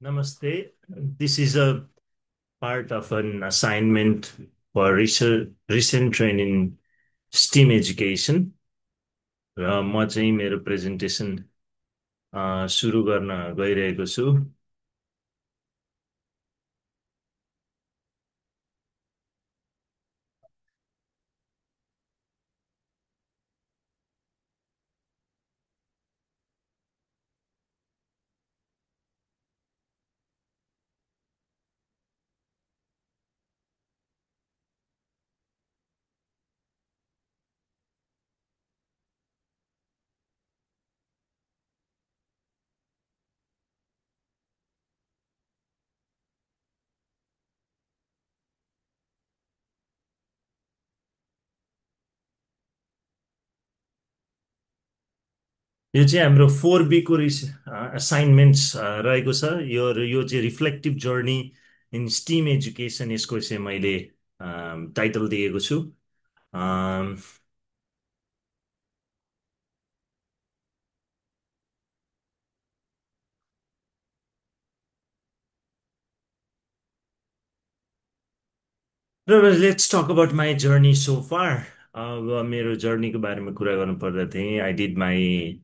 Namaste. This is a part of an assignment for recent training in STEAM education. र म चाहिँ मेरो presentation सुरु गर्न गइरहेको छु। यो चाहिँ हाम्रो 4B को असाइनमेन्ट्स रहेको छ। यो चाहिँ reflective journey in STEM education, यसको चाहिँ मैले टाइटल दिएको छु। Let's talk about my journey so far. अब मेरो जर्नीको बारेमा कुरा गर्नु पर्दा चाहिँ I did my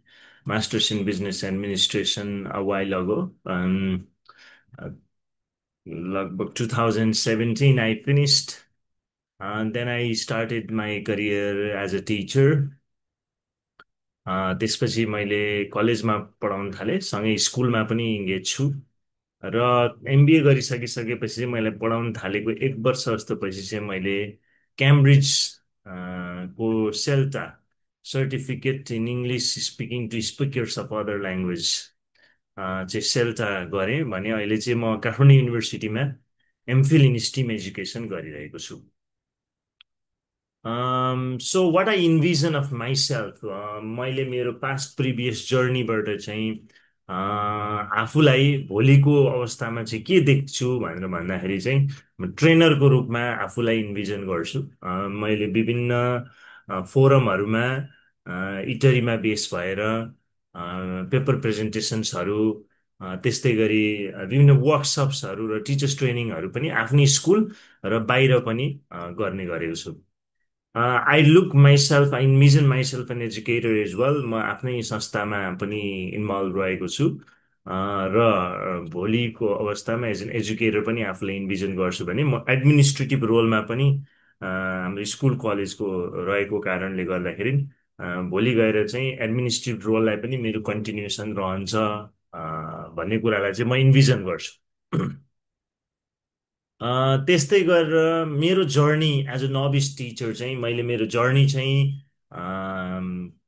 master's in business administration a while ago. लगभग 2017 I finished, then I started my career as a teacher. त्यसपछि मैले कलेजमा पढाउन थालेँ, सँगै स्कुलमा पनि इङ्गेज छु। र एमबिए गरिसकिसकेपछि चाहिँ मैले पढाउन थालेको एक वर्ष जस्तो पछि चाहिँ मैले क्याम्ब्रिज को CELTA certificate in English speaking to speakers of other language चाहिँ सेल्टा गरेँ भने अहिले चाहिँ म काठमाडौँ युनिभर्सिटीमा एमफिल इन स्टिम एजुकेसन गरिरहेको छु। So what I envision of myself, मैले मेरो पास्ट प्रिभियस जर्नीबाट चाहिँ आफूलाई भोलिको अवस्थामा चाहिँ के देख्छु भनेर भन्दाखेरि चाहिँ म ट्रेनरको रूपमा आफूलाई इन्भिजन गर्छु। मैले विभिन्न फोरमहरूमा इटरीमा बेस भएर पेपर प्रेजेन्टेसन्सहरू, त्यस्तै गरी विभिन्न वर्कसप्सहरू र टिचर्स ट्रेनिङहरू पनि आफ्नै स्कुल र बाहिर पनि गर्ने गरेको छु। I look myself, I envision myself an educator as well. म आफ्नै संस्थामा पनि इन्भल्भ रहेको छु। भोलिको अवस्थामा एज एन एजुकेटर पनि आफूलाई इन्भिजन गर्छु भने म एडमिनिस्ट्रेटिभ रोलमा पनि हाम्रो स्कुल कलेजको रहेको कारणले गर्दाखेरि भोलि गएर चाहिँ एडमिनिस्ट्रेटिभ रोललाई पनि मेरो कन्टिन्युसन रहन्छ भन्ने कुरालाई चाहिँ म इन्भिजन गर्छु। त्यस्तै गरेर मेरो जर्नी एज अ नबिस टिचर चाहिँ मैले मेरो जर्नी चाहिँ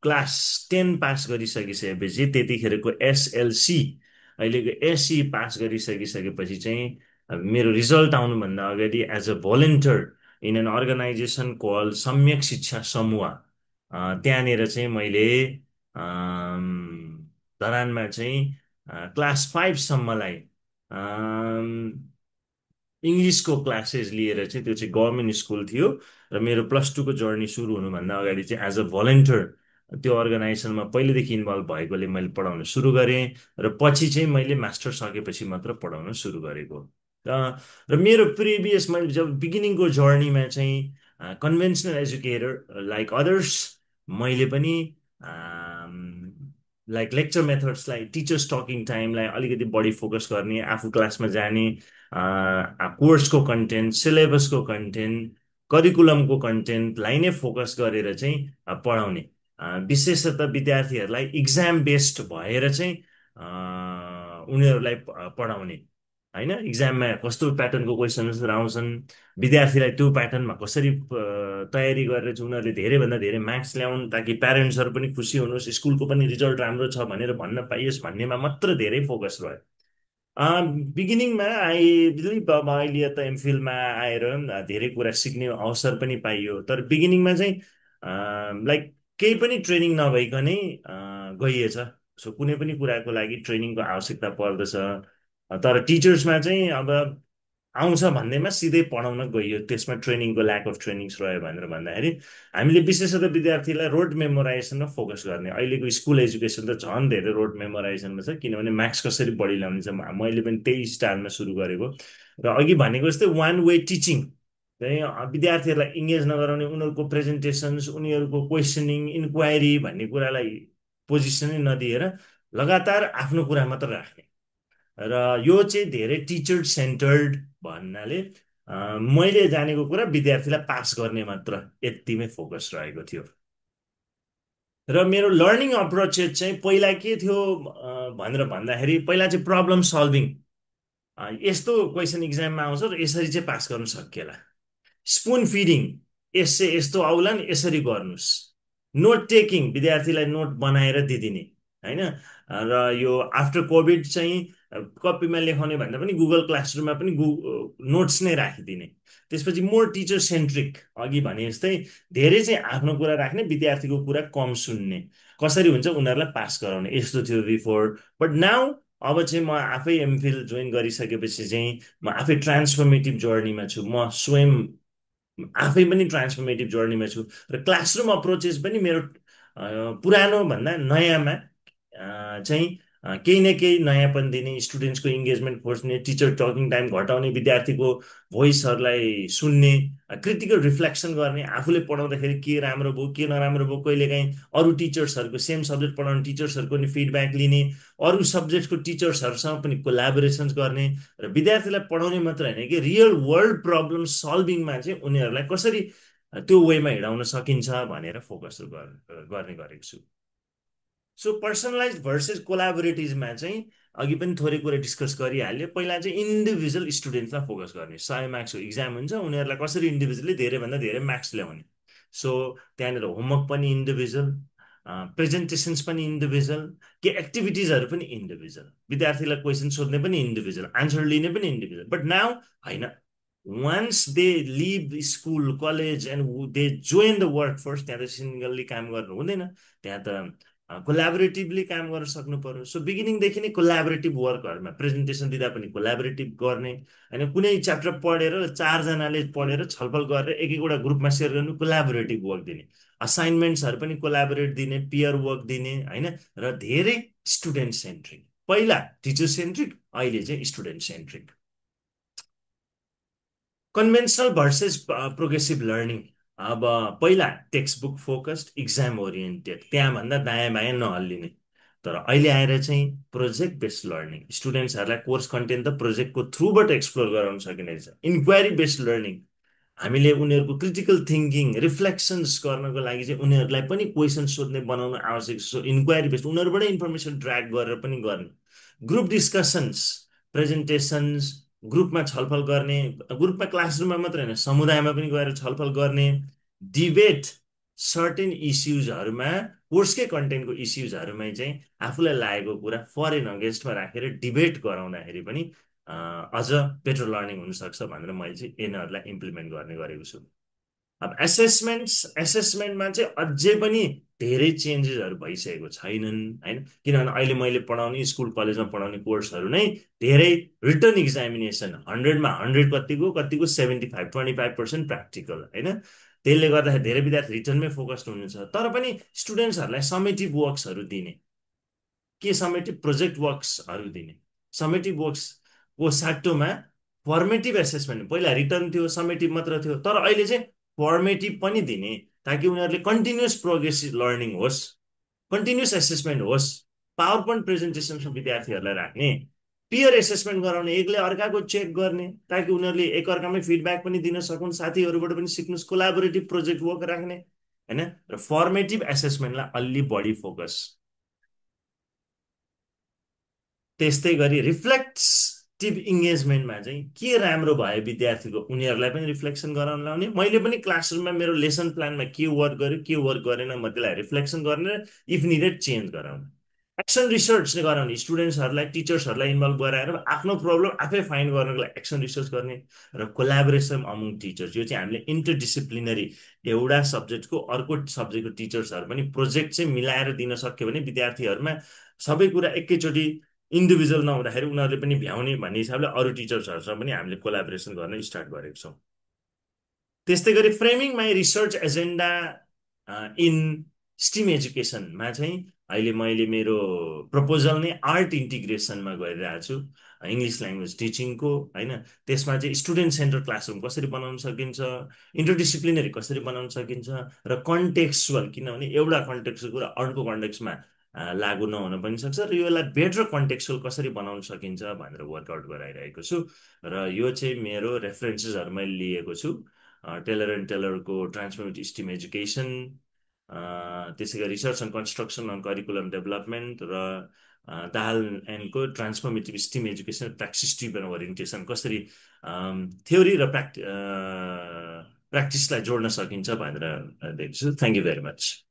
क्लास 10 पास गरिसकिसकेपछि त्यतिखेरको एसएलसी, अहिलेको एससी पास गरिसकिसकेपछि चाहिँ मेरो रिजल्ट आउनुभन्दा अगाडि as a volunteer in an organisation call Samyak Shiksha समूह, त्यहाँनिर चाहिँ मैले धरानमा चाहिँ क्लास 5सम्मलाई इङ्ग्लिसको क्लासेस लिएर चाहिँ, त्यो चाहिँ गभर्मेन्ट स्कुल थियो र मेरो +2को जर्नी सुरु हुनुभन्दा अगाडि चाहिँ एज अ भलन्टियर त्यो अर्गनाइजेसनमा पहिलेदेखि इन्भल्भ भएकोले मैले पढाउन सुरु गरेँ र पछि चाहिँ मैले मास्टर सकेपछि मात्र पढाउन सुरु गरेको। र मेरो प्रिभियस मैले जब बिगिनिङको जर्नीमा चाहिँ कन्भेन्सनल एजुकेटर लाइक अदर्स, मैले पनि लाइक लेक्चर मेथड्सलाई, टिचर्स टकिङ टाइमलाई अलिकति बढी फोकस गर्ने, आफू क्लासमा जाने, कोर्सको कन्टेन्ट, सिलेबसको कन्टेन्ट, करिकुलमको कन्टेन्टलाई नै फोकस गरेर चाहिँ पढाउने, विशेषतः विद्यार्थीहरूलाई इक्जाम बेस्ड भएर चाहिँ उनीहरूलाई पढाउने होइन। इक्जाममा कस्तो प्याटर्नको क्वेसन्सहरू आउँछन्, विद्यार्थीलाई त्यो प्याटर्नमा कसरी तयारी गरेर चाहिँ उनीहरूले धेरैभन्दा धेरै मार्क्स ल्याउन् ताकि प्यारेन्ट्सहरू पनि खुसी हुनुहोस्, स्कुलको पनि रिजल्ट राम्रो छ भनेर भन्न पाइयोस् भन्नेमा मात्र धेरै फोकस रह्यो। बिगिनिङमा बिलिभ अब अहिले त एमफिलमा आएर धेरै कुरा सिक्ने अवसर पनि पाइयो, तर बिगिनिङमा चाहिँ लाइक केही पनि ट्रेनिङ नभइकनै गइएछ। सो कुनै पनि कुराको लागि ट्रेनिङको आवश्यकता पर्दछ। तर टिचर्समा चाहिँ अब आउँछ भन्दैमा सिधै पढाउन गइयो, त्यसमा ट्रेनिङको ल्याक अफ ट्रेनिङ्स रह्यो भनेर भन्दाखेरि हामीले विशेषतः विद्यार्थीलाई रोड मेमोराइजेसनमा फोकस गर्ने। अहिलेको स्कुल एजुकेसन त झन् धेरै रोड मेमोराइजेसनमा छ, किनभने मार्क्स कसरी बढी ल्याउने छ, मैले पनि त्यही स्टाइलमा सुरु गरेको। र अघि भनेको जस्तै वान वे टिचिङ, चाहिँ विद्यार्थीहरूलाई इङ्गेज नगराउने, उनीहरूको प्रेजेन्टेसन्स, उनीहरूको क्वेसनिङ, इन्क्वायरी भन्ने कुरालाई पोजिसनै नदिएर लगातार आफ्नो कुरा मात्र राख्ने। र यो चाहिँ धेरै टिचर सेन्टर्ड भन्नाले मैले जानेको कुरा विद्यार्थीलाई पास गर्ने मात्र, यतिमै फोकस रहेको थियो। र मेरो लर्निङ अप्रोच चाहिँ पहिला के थियो भनेर भन्दाखेरि, पहिला चाहिँ प्रब्लम सल्भिङ, यस्तो क्वेसन इक्जाममा आउँछ र यसरी चाहिँ पास गर्न सकिएला। स्पुन फिडिङ, यसै यस्तो आउलान् यसरी गर्नुहोस्। नोट टेकिङ, विद्यार्थीलाई नोट बनाएर दिदिने होइन। र यो आफ्टर कोभिड चाहिँ कपीमा लेखाउने भन्दा पनि गुगल क्लासरुममा पनि नोट्स नै राखिदिने। त्यसपछि मोर टिचर सेन्ट्रिक, अघि भने जस्तै धेरै चाहिँ आफ्नो कुरा राख्ने, विद्यार्थीको कुरा कम सुन्ने, कसरी हुन्छ उनीहरूलाई पास गराउने, यस्तो थियो बिफोर। बट नाउ अब चाहिँ म आफै एमफिल जोइन गरिसकेपछि चाहिँ म आफै ट्रान्सफर्मेटिभ जर्नीमा छु। म स्वयं आफै पनि ट्रान्सफर्मेटिभ जर्नीमा छु, र क्लासरुम अप्रोचेस पनि मेरो पुरानो भन्दा नयाँमा चाहिँ केही न केही नयाँपन दिने, स्टुडेन्ट्सको इङ्गेजमेन्ट खोज्ने, टिचर टकिङ टाइम घटाउने, विद्यार्थीको भोइसहरूलाई सुन्ने, क्रिटिकल रिफ्लेक्सन गर्ने, आफूले पढाउँदाखेरि के राम्रो भयो के नराम्रो भयो, कहिलेकाहीँ अरू टिचर्सहरूको, सेम सब्जेक्ट पढाउने टिचर्सहरूको पनि फिडब्याक लिने, अरू सब्जेक्टको टिचर्सहरूसँग पनि कोलाबोरेसन्स गर्ने, र विद्यार्थीलाई पढाउने मात्र होइन कि रियल वर्ल्ड प्रब्लम सल्भिङमा चाहिँ उनीहरूलाई कसरी त्यो वेमा हिँडाउन सकिन्छ भनेर फोकस गर्ने गरेको छु। सो पर्सनलाइज भर्सेस कोलाबोरेटिभमा चाहिँ अघि पनि थोरै कुरा डिस्कस गरिहाल्यो। पहिला चाहिँ इन्डिभिजुअल स्टुडेन्ट्सलाई फोकस गर्ने, 100 मार्क्सको इक्जाम हुन्छ, उनीहरूलाई कसरी इन्डिभिजुअली धेरैभन्दा धेरै मार्क्स ल्याउने। सो त्यहाँनिर होमवर्क पनि इन्डिभिजुअल, प्रेजेन्टेसन्स पनि इन्डिभिजुअल, के एक्टिभिटिजहरू पनि इन्डिभिजुअल, विद्यार्थीलाई क्वेसन सोध्ने पनि इन्डिभिजुअल, आन्सर लिने पनि इन्डिभिजुअल। बट नाउ होइन, once they leave school college and they join the work force, त्यहाँ त सिङ्गल्ली काम गर्नु हुँदैन, त्यहाँ त कोलाबोरेटिभली काम गर्न सक्नु पर्यो। सो बिगिनिङदेखि नै कोलाबोरेटिभ वर्कहरूमा प्रेजेन्टेसन दिँदा पनि कोलाबोरेटिभ गर्ने होइन। कुनै च्याप्टर पढेर 4जनाले पढेर छलफल गरेर एक एकवटा ग्रुपमा सेयर गर्नु, कोलाबोरेटिभ वर्क दिने। असाइनमेन्ट्सहरू पनि कोलाबोरेट दिने, पियर वर्क दिने होइन। र धेरै स्टुडेन्ट सेन्ट्रिक, पहिला टिचर सेन्ट्रिक, अहिले चाहिँ student centric. Conventional versus progressive learning, अब पहिला textbook focused, exam oriented, त्यहाँभन्दा दायाँ बायाँ नहल्लिने। तर अहिले आएर चाहिँ प्रोजेक्ट बेस्ड लर्निङ, स्टुडेन्ट्सहरूलाई कोर्स कन्टेन्ट त प्रोजेक्टको थ्रुबाट एक्सप्लोर गराउन सकिने रहेछ। इन्क्वायरी बेस्ड लर्निङ, हामीले उनीहरूको क्रिटिकल थिङ्किङ, रिफ्लेक्सन्स गर्नको लागि चाहिँ उनीहरूलाई पनि क्वेसन सोध्ने बनाउनु आवश्यक छ। सो इन्क्वायरी बेस्ड, उनीहरूबाटै इन्फर्मेसन ट्र्याक गरेर पनि गर्ने। ग्रुप डिस्कसन्स, प्रेजेन्टेसन्स, ग्रुपमा छलफल गर्ने, ग्रुपमा क्लासरुममा मात्रै होइन समुदायमा पनि गएर छलफल गर्ने। डिबेट, सर्टेन इस्युजहरूमा, कोर्सकै कन्टेन्टको इस्युजहरूमा चाहिँ आफूलाई लागेको कुरा फरेन अगेन्स्टमा राखेर डिबेट गराउँदाखेरि पनि अझ बेटर लर्निङ हुनसक्छ भनेर मैले चाहिँ यिनीहरूलाई इम्प्लिमेन्ट गर्ने गरेको छु। अब एसेसमेन्टमा चाहिँ अझै पनि धेरै चेन्जेसहरू भइसकेको छैनन् होइन। किनभने अहिले मैले पढाउने स्कुल कलेजमा पढाउने कोर्सहरू नै धेरै रिटर्न इक्जामिनेसन, 100मा 100 कतिको कतिको 75, 25% प्र्याक्टिकल होइन। त्यसले गर्दाखेरि धेरै विद्यार्थी रिटर्नमै फोकस्ड हुनुहुन्छ। तर पनि स्टुडेन्ट्सहरूलाई समेटिभ वर्क्सहरू दिने, के समेटिभ प्रोजेक्ट वर्क्सहरू दिने, समेटिभ वर्क्सको साटोमा फर्मेटिभ एसेसमेन्ट, पहिला रिटर्न थियो समेटिभ मात्र थियो, तर अहिले चाहिँ फर्मेटिभ पनि दिने, ताकि उनीहरूले कन्टिन्युस प्रोग्रेसिभ लर्निङ होस्, कन्टिन्युस एसेसमेन्ट होस्। पावर पोइन्ट प्रेजेन्टेसनमा विद्यार्थीहरूलाई राख्ने, पियर एसेसमेन्ट गराउने, एकले अर्काको चेक गर्ने, ताकि उनीहरूले एकअर्कामै फिडब्याक पनि दिन सकुन्, साथीहरूबाट पनि सिक्नुहोस्। कोलाबोरेटिभ प्रोजेक्ट वर्क राख्ने होइन। र फर्मेटिभ एसेसमेन्टलाई अलि बढी फोकस। त्यस्तै गरी रिफ्लेक्टिभ इङ्गेजमेन्टमा चाहिँ के राम्रो भयो विद्यार्थीको, उनीहरूलाई पनि रिफ्लेक्सन गराउन लाउने, मैले पनि क्लासरुममा मेरो लेसन प्लानमा के वर्क गर्यो के वर्क गरेन म त्यसलाई रिफ्लेक्सन गर्ने, इफ निडेड चेन्ज गराउने। एक्सन रिसर्च गराउने, स्टुडेन्ट्सहरूलाई टिचर्सहरूलाई इन्भल्भ गराएर आफ्नो प्रब्लम आफै फाइन्ड गर्नको लागि एक्सन रिसर्च गर्ने। र कोलाबोरेसन अमङ टिचर्स, यो चाहिँ हामीले इन्टरडिसिप्लिनरी, एउटा सब्जेक्टको अर्को सब्जेक्टको टिचर्सहरू पनि प्रोजेक्ट चाहिँ मिलाएर दिन सक्यो भने विद्यार्थीहरूमा सबै कुरा एकैचोटि इन्डिभिजुअल नहुँदाखेरि उनीहरूले पनि भ्याउने भन्ने हिसाबले अरू टिचर्सहरूसँग पनि हामीले कोलाबोरेसन गर्न स्टार्ट गरेको छौँ। त्यस्तै गरी framing my research agenda in STEM एजुकेसनमा चाहिँ अहिले मैले मेरो प्रपोजल नै आर्ट इन्टिग्रेसनमा गरिरहेको छु, इङ्ग्लिस ल्याङ्ग्वेज टिचिङको होइन। त्यसमा चाहिँ स्टुडेन्ट सेन्टर क्लासरुम कसरी बनाउन सकिन्छ, इन्टरडिसिप्लिनरी कसरी बनाउन सकिन्छ, र कन्टेक्सुअल, किनभने एउटा कन्टेक्सको कुरा अर्को कन्टेक्समा लागु नहुन पनि सक्छ, र यसलाई बेटर कन्टेक्सुअल कसरी बनाउन सकिन्छ भनेर वर्कआउट गराइरहेको छु। र यो चाहिँ मेरो रेफरेन्सेसहरू मैले लिएको छु, टेलर एन्ड टेलरको ट्रान्सफर्मेटिभ स्टिम एजुकेसन, त्यसै गरी research and construction on curriculum development, र दाहाल एन्डको transformative STEM education practice driven orientation, कसरी थ्योरी र प्र्याक्टिसलाई जोड्न सकिन्छ भनेर देख्छु। Thank you very much.